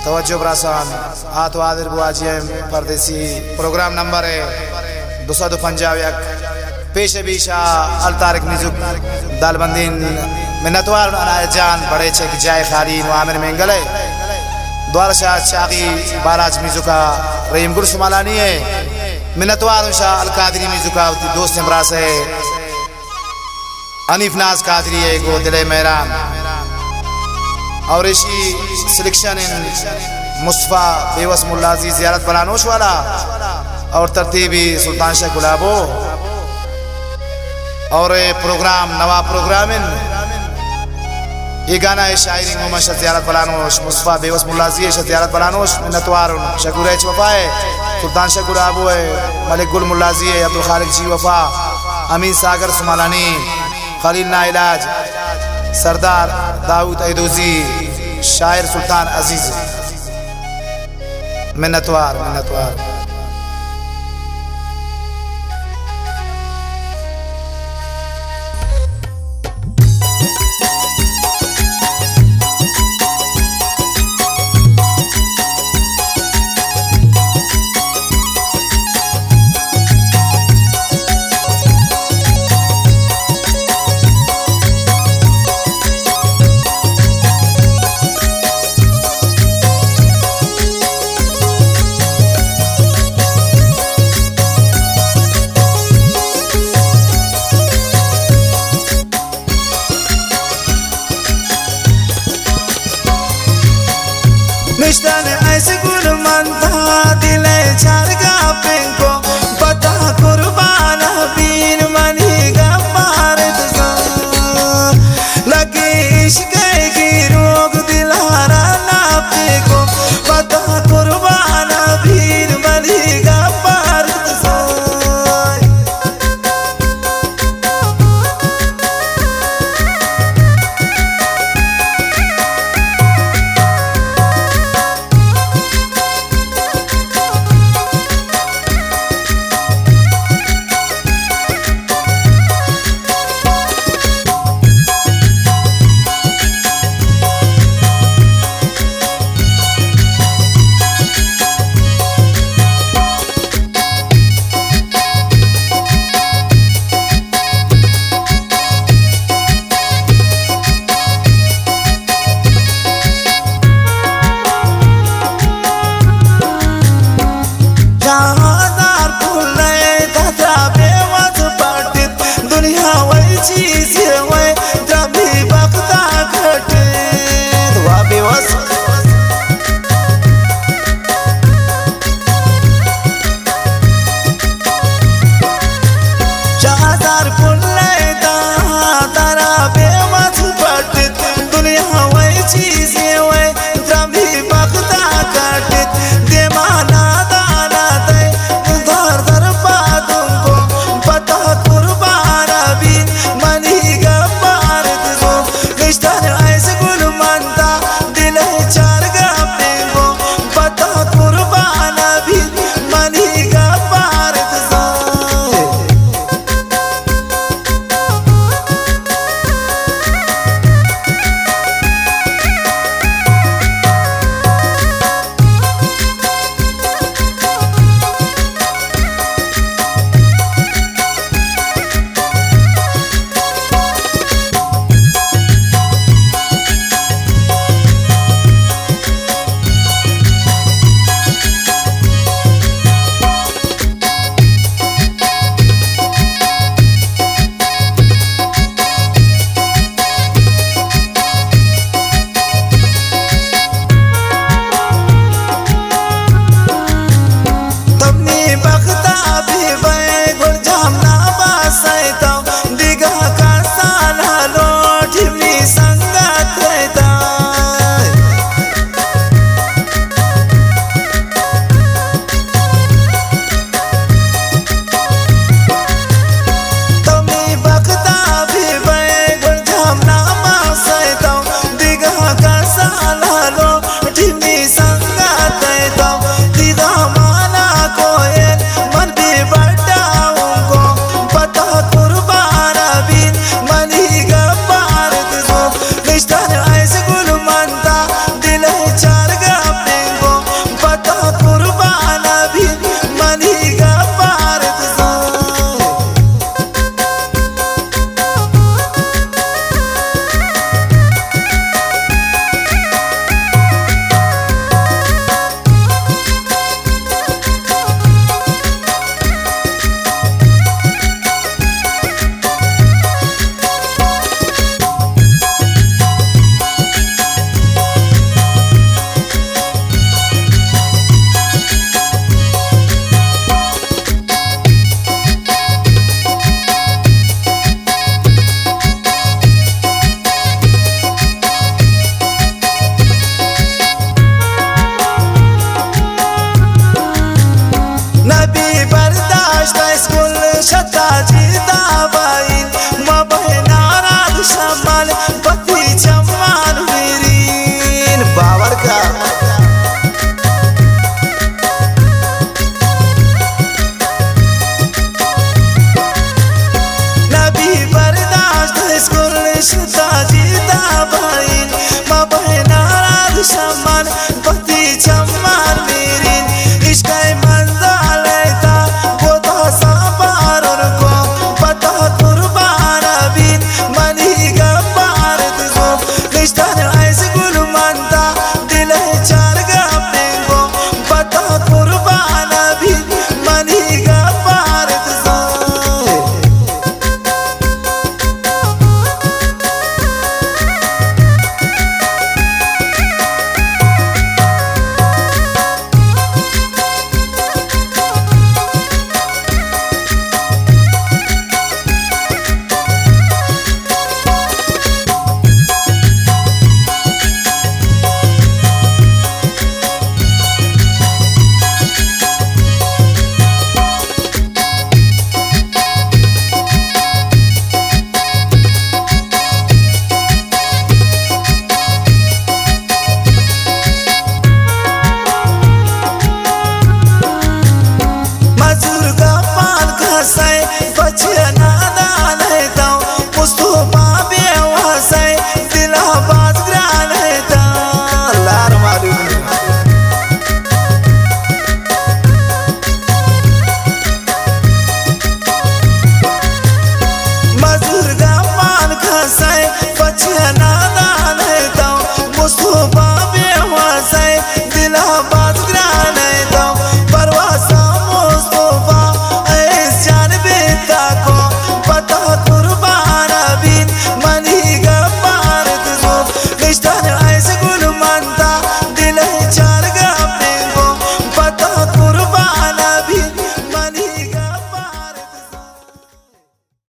توجہ براسان، آ تو حاضر بو آجی ایم پردیسی پروگرام نمبر دو سد و پنجاہ و یک۔ پیش بی شاہ الطارق میوزک دالبندین۔ منتوار عنایت جان بڑے چک جائے خالی نو عامر مینگل ہے۔ دوارہ شاہ چاغی باراج میوزک رحیم گل سمالانی ہے۔ منتوار شاہ القادری میوزک وتی دوست براس ہے۔ حنیف ناز قادری ہے گو دل مہران۔ اور ایشی سلیکشن ان مصطفی بیوس ملازی زیارت بلانوش والا اور ترتیبی سلطان شاہ گلابو۔ اور اے پروگرام نوا پروگرام ان۔ اے گانا اے شاعری محمد شاہ زیارت بلانوش، مصطفی بیوس ملازی ہے شاہ زیارت بلانوش، منتوار ان شکور ایچ وفا ہے، سلطان شاہ گلابو ہے، ملک گل ملازی ہے، عبدالخالق جی وفا، امین ساگر سمالانی، خلیل ناعلاج، سردار داؤد ایدوزی، شاعر سلطان عزیز۔ منتوار، منتوار۔ نشتن ایس گل من تا دل چارگا پنکو، پتا قربان بین منی گپار تزا، لگی عشق